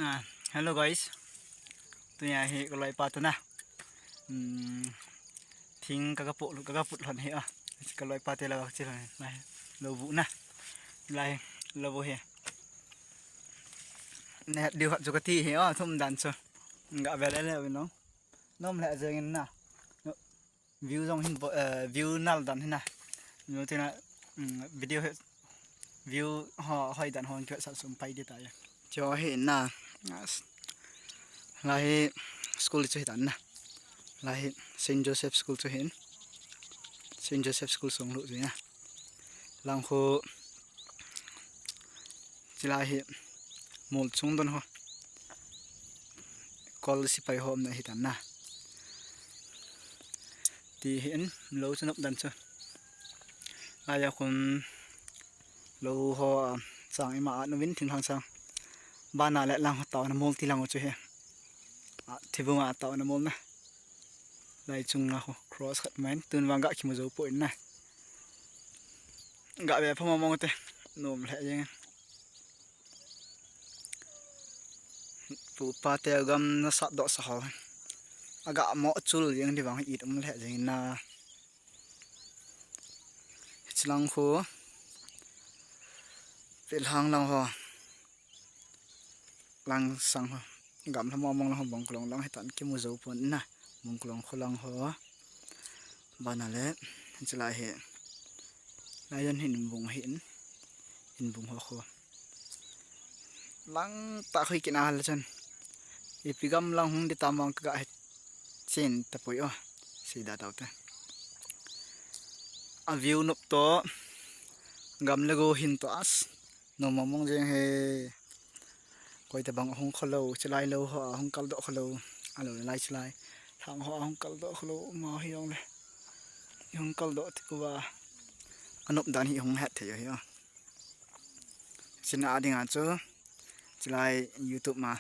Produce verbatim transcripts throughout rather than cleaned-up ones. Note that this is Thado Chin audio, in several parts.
Ah, hello guys. Tunia hi ka loipa toh na. Hmm, thing ka, ka put, ka, ka put lhon hi a. Ka loipa te la ka chi lhon hi. Lou bu na. Lai, lou bu hi. Ne diu khat chu ka ti hi a, thum dan chu. Ga ve le le u no. Nom lheh jeng in na. View jong hin bo-, eh, view nal dan hin na. View tina, mm, video hi, view ho, hoi dan hon kio sa sum pai di ta ya. Cho hi na. As-, lai hi school chu hi dan na. Lai hi Saint Joseph School chu hin. Saint Joseph School sung lu chu na. Lang khu Chulai hi mol chung don ho. Kol sipai ho umna hi tan na. Ti hi in lou chu nop dan chu. Lai a kun lou ho, ah, chang ima a nuvin thinglhang chang. Bana le lang ho tao na mol ti lang ho chu hi. Ah, thibung a tao na mol na. Lai chung a ho cross khat main tun vang ga kimu jou poi na. Ga ve pha mong mong te. Nom lheh jeng. Pu pa te gam na sat doh sa ho. Aga mo chul jeng di vang it um lheh jeng na. Chilang khu. Pe lang lang ho. Lang sang ho. Gam lha mo mong lang ho bong klong lang hi tan kimu jou pon na. Bong klong khu lang ho. Bana le. Chulai hi. Lai jan hin bung hin, hin bung ho khu. Lang ta khui kina hal chan. Ipi gam lang hung di tamang ka ga he chin ta poi o. Si da tau te. A view nop to. Gam le go hin to as. Nom mong mong jeng he. Koi tabang ahung kholou, chulai lou ho ahung kaldoh kholou, alou le lai chulai. Thang ho ahung kaldoh kholou, ma hi jong le. Hung kaldoh ti kuva. Anop dan hi hung het thei hi o. China a ding a chu, chulai YouTube ma.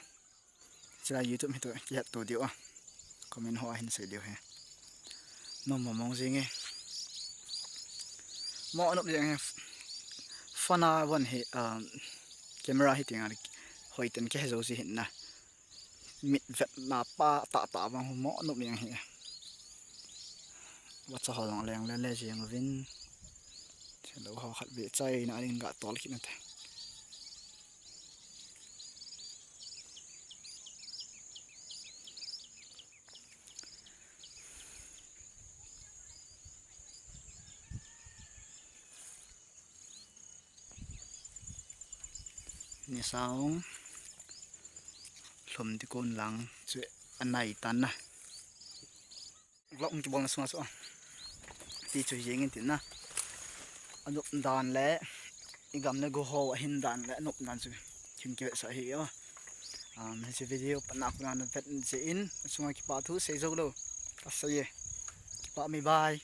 Chulai YouTube hi to kihet to diu o. Comment ho a hin sei diu he. Nom mong mong jing e. Mo anop jeng he. Phone a von hi, um, camera hi tinga hoi ten ke he jo si hin na. Mit vet na pa ta ta vang hu mo anop jeng he. Wa cha ho jong leng le le jeng vin. Chelo ho khat ve chai na ring ga tol kit na te. Ni saung lhom ti kon lang chu anai tan na. Vlog hung kibol na sunga chu a. Ti chu jeng in tin na. Anop dan le i gam le go ho ahin dan le anop dan chu hin kivet sa hi o. Um, hiche video pana kuna na vet je in sunga kipa thu sei jou lou. Ka sei e. Kipa mi bye.